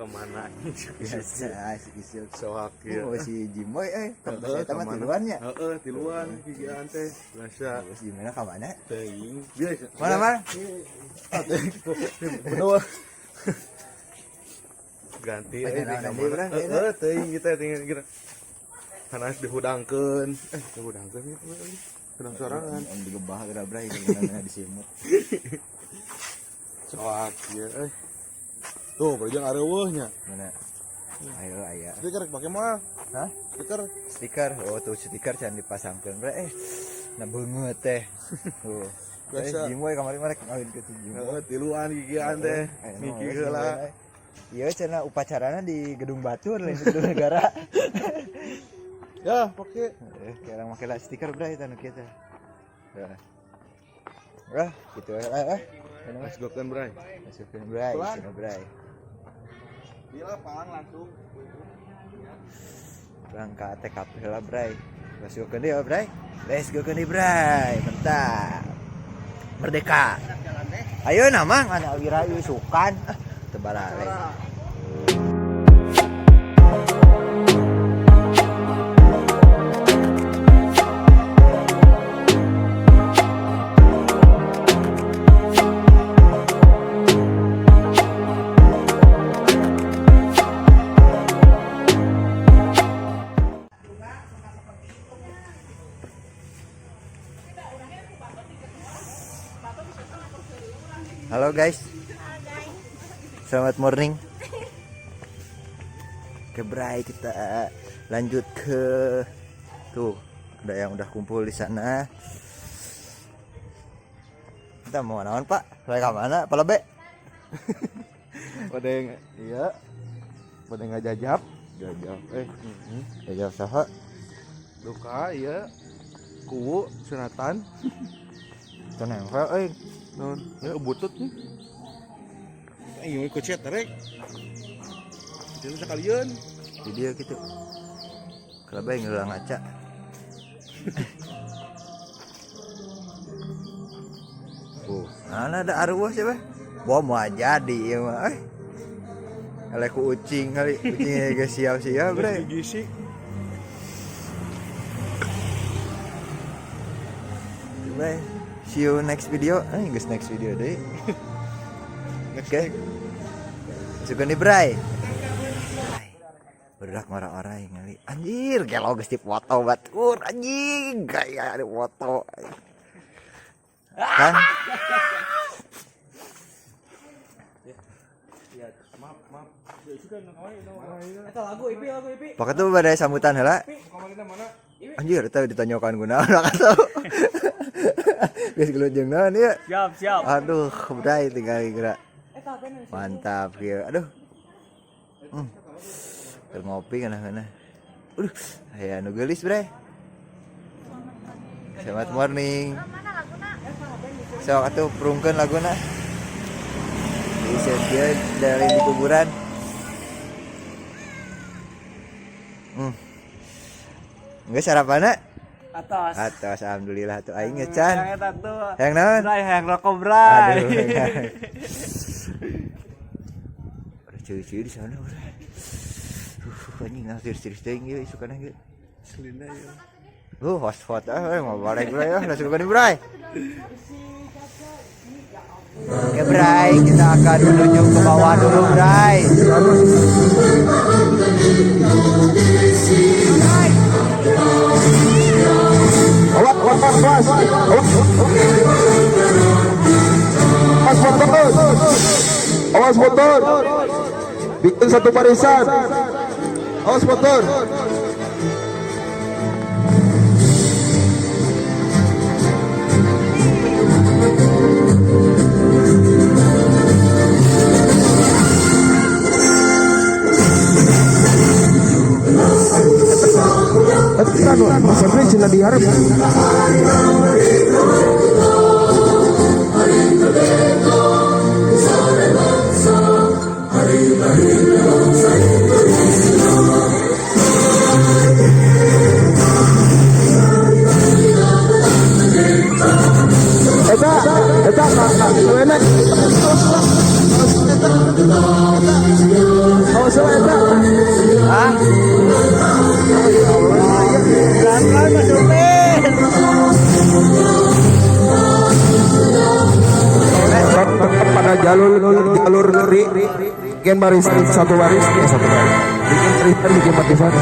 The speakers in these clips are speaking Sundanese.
Kemana? Biasa isuk-isuk. Soak ieu. Oh, si Jimoy Heeh, eta mah kemana? tiluan nya. Heeh, tiluan gigian teh. Biasa. Terus gimana ka mana? Teuing. Biasa. Mana mana? Ah, teuing. Berdua. Ganti Eh, euy naon di deui, kamar. urang, Heeh, teuing kita tinggal kira. Hanas dihudangkeun. Dihudangkeun ieu euy. Hudang sorangan. Om digebah geura bray gimana disimut. Soak ieu euy. Tuh, berjang areuweuh nya. Mana? Ayo aya. Stiker pake mah. Hah? Stiker. Stiker. Oh, tuh stiker can dipasangkeun bre. Nah beungeut teh. Tuh. Biasa. Jimoy kamari mah rek ngawin ke si Jimoy. Heeh, tiluan gigian teh. Miki heula. Iya cenah upacarana di Gedung Batur lain di Gedung Negara. Ya, pake. Kayak orang make lah stiker bray eta nu kieu teh. Ya. Wah, gitu lah eh. Let's go kan, Bray. Masukin bray, Pelan. sini bray. Di lapang langsung. Berangkat TKP lah bray. Let's go deui ya bray. Let's go deui bray. Mantap. Merdeka. Ayo namang ana wira ieu sukan. Ah, teu barale. Halo guys. Selamat morning. Oke bray, kita lanjut ke tuh ada yang udah kumpul di sana. Kita mau naon Pak? Mereka mana? Pak Lebe? Pada yang iya. Pada ngajajap. Jajap. Ya jawab saha? Duka iya. Kuwu sunatan. Teu nempel euy. Naon? Ya butut nih. Ayo ikut chat rek. Jadi sekalian. Di dia gitu. Kelebe ngeulang ngaca. Mana ada arwah siapa? Wah mau jadi ya mah. Eleh ku ucing kali, ucingnya geus siap-siap bre. Gisi. Bye. See you next video. Geus next video deui. Next. Oke. Masukkeun di bray. Berak ngora-orai ngali. Anjir, gelo geus dipoto batur anjing, gaya dipoto. Kan? Maaf, maaf. Eta lagu Ipi, lagu Ipi. Pakai tuh badai sambutan heula. Kamarina mana? Anjir, eta ditanyakan kunaon atau. Geus gelut jeung naon ieu? Siap, siap. Aduh, bray tinggal gerak. Mantap kieu. Aduh. Keur ngopi kana-kana. Aduh, aya nu geulis, Bray. Selamat morning. Sok atuh prungkeun laguna. Di dia dari di kuburan. Geus sarapanna? Atas. Atos alhamdulillah tuh aing geus can. Yang eta tuh. Hayang naon? Bray, hayang rokok, Bray. Aduh. Ada cewek-cewek di sana, Bray. Anjing nah serius-serius teuing ieu isukana ieu. Selina ya. Hotspot ah, mau balik Bray ah, langsung ke Bray. Oke Bray, kita akan menuju ke bawah dulu Bray. Awas, awas, awas, awas. Awas motor. Awas motor. Bikin satu barisan. Awas motor. Mas Febri cina diharap. Eta, eta, enak. Jalur jalur kiri. Bikin barisan satu baris, ya satu baris. Bikin barisan, bikin barisan.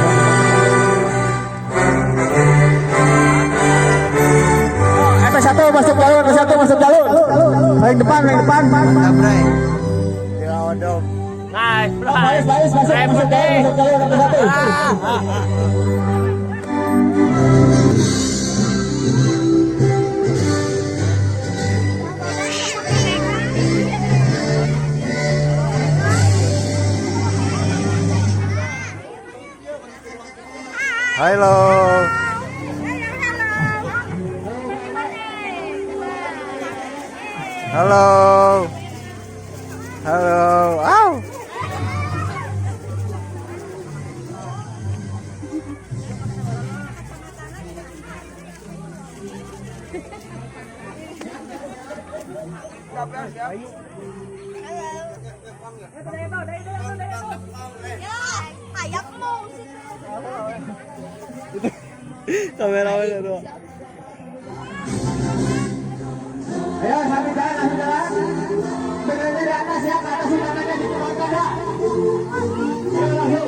RT 1 masuk jalur, RT 1 masuk jalur. Paling depan, paling depan. Mantap, Bray. Di Odom. Nice, bro. Baris, baris, masuk, masuk jalur, masuk jalur RT 1. Halo. Halo. Halo. Au. Kameramen dua. Ayo, sambil jalan, sambil jalan. Berdiri di atas ya, ke atas tangannya diturunkan ya. Ayo langsung.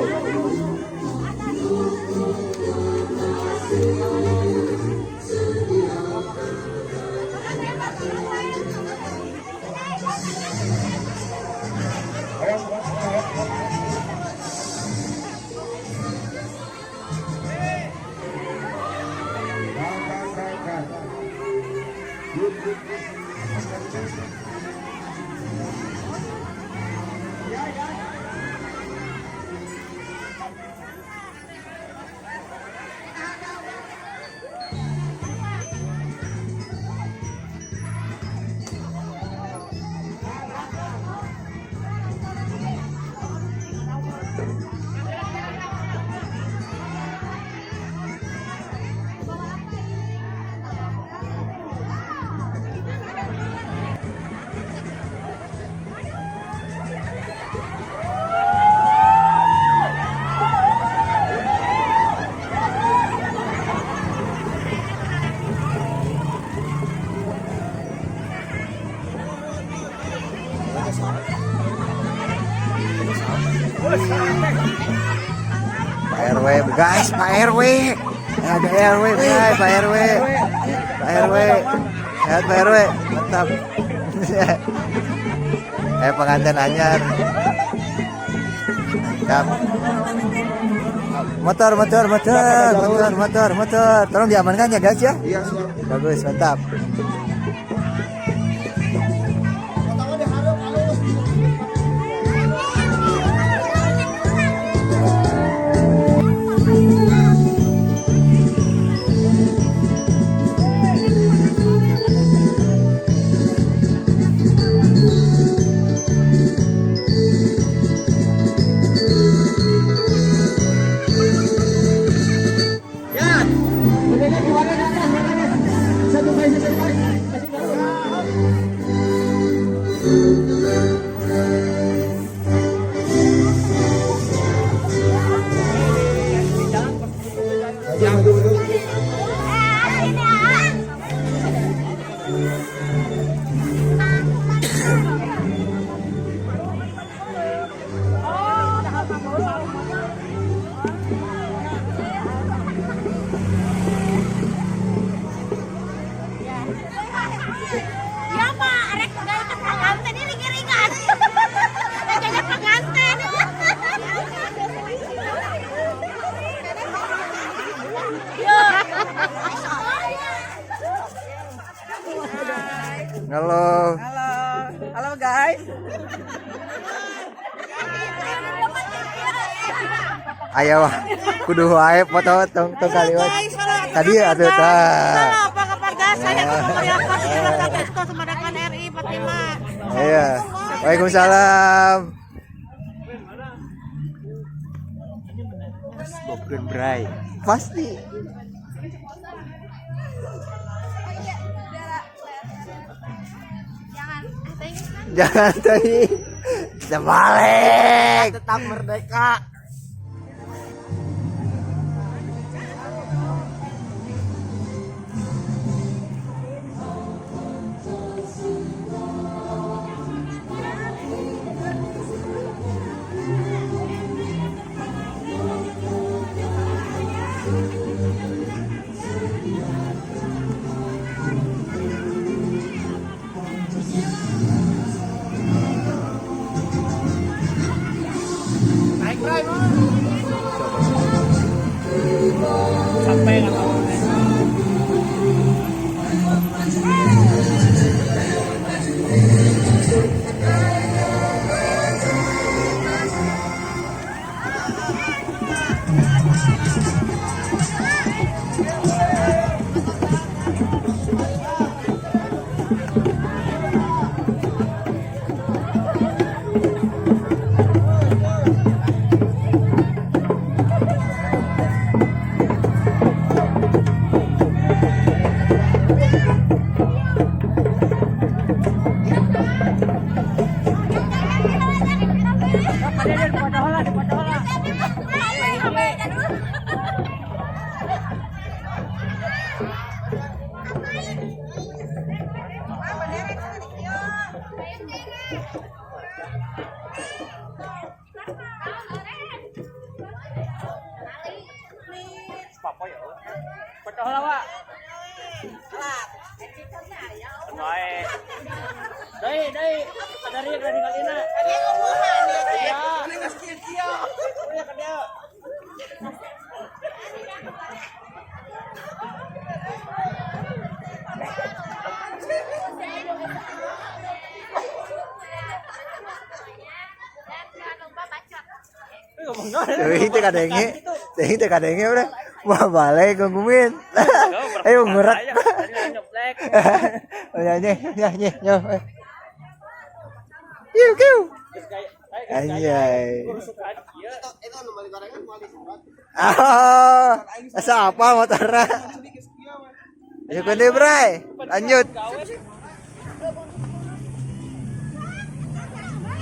Pak RW, guys, Pak RW. Ada RW, guys, Pak RW. Pak RW. Sehat Pak RW. Mantap. Pengantin anyar. Mantap. Motor, motor, motor, motor, motor, motor. Tolong diamankan ya, guys ya. Iya, siap. Bagus, mantap. Berdiri gimana di atas, tangannya. Satu baris, satu baris. Masuk jalur. Ya Pak, rek gaya ke pengantin ini ringan. Gaya pengantin. Halo. Halo, halo guys. Ayo, kudu wae foto tong tong kaliwat. Tadi atuh tah. Halo, apa kabar guys? Saya memeriahkan 17 Agustus kemerdekaan RI 45. Iya. Waalaikumsalam. Gokeun Bray. Pasti. Jangan tadi. Kita balik. Tetap merdeka. Sampai nggak tahu. Papa ya. Foto lah, Pak. Baik. Dai, dai, dari dari kalina. Ya. Ya ka dia. Teuing teh kadenge. Teuing teh kadenge udah. Wah, balik ngumumin. Ayo ngurek. Nyanyi, nyanyi, nyanyi. Kiu kiu. Anjay. Ah, asa apa motorna? Ayo ke Bray. Lanjut.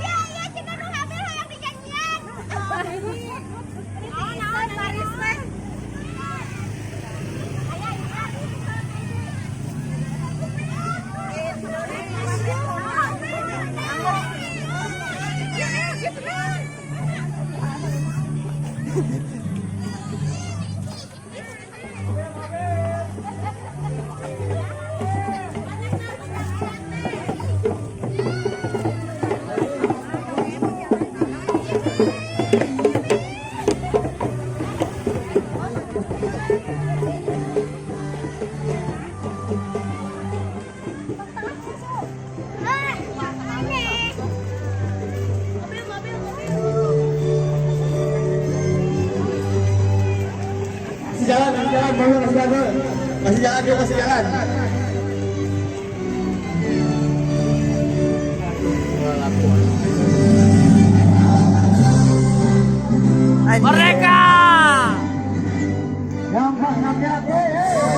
Iya, iya, cina nu hamil hayang dijanjian. Oh, naon baris teh. Mobil, mobil, mobil. Masih jalan, masih jalan, bangun, masih jalan. Masih jalan, yuk, masih jalan. Mereka. Yang Pak, yang yang, hey, hey.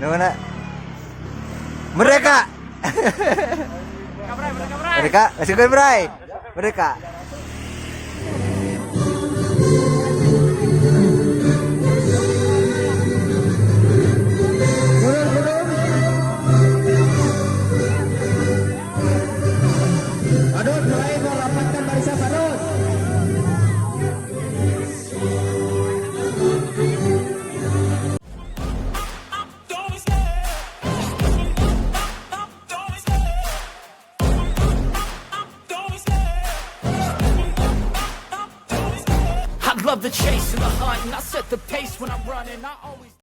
Nuhun. Mereka. Mereka, masukkan Bray. Mereka. Mundur, mundur. Adut, mulai merapatkan barisan, Adut. Don't be scared. love the chase and the hunt, and I set the pace when I'm running. I always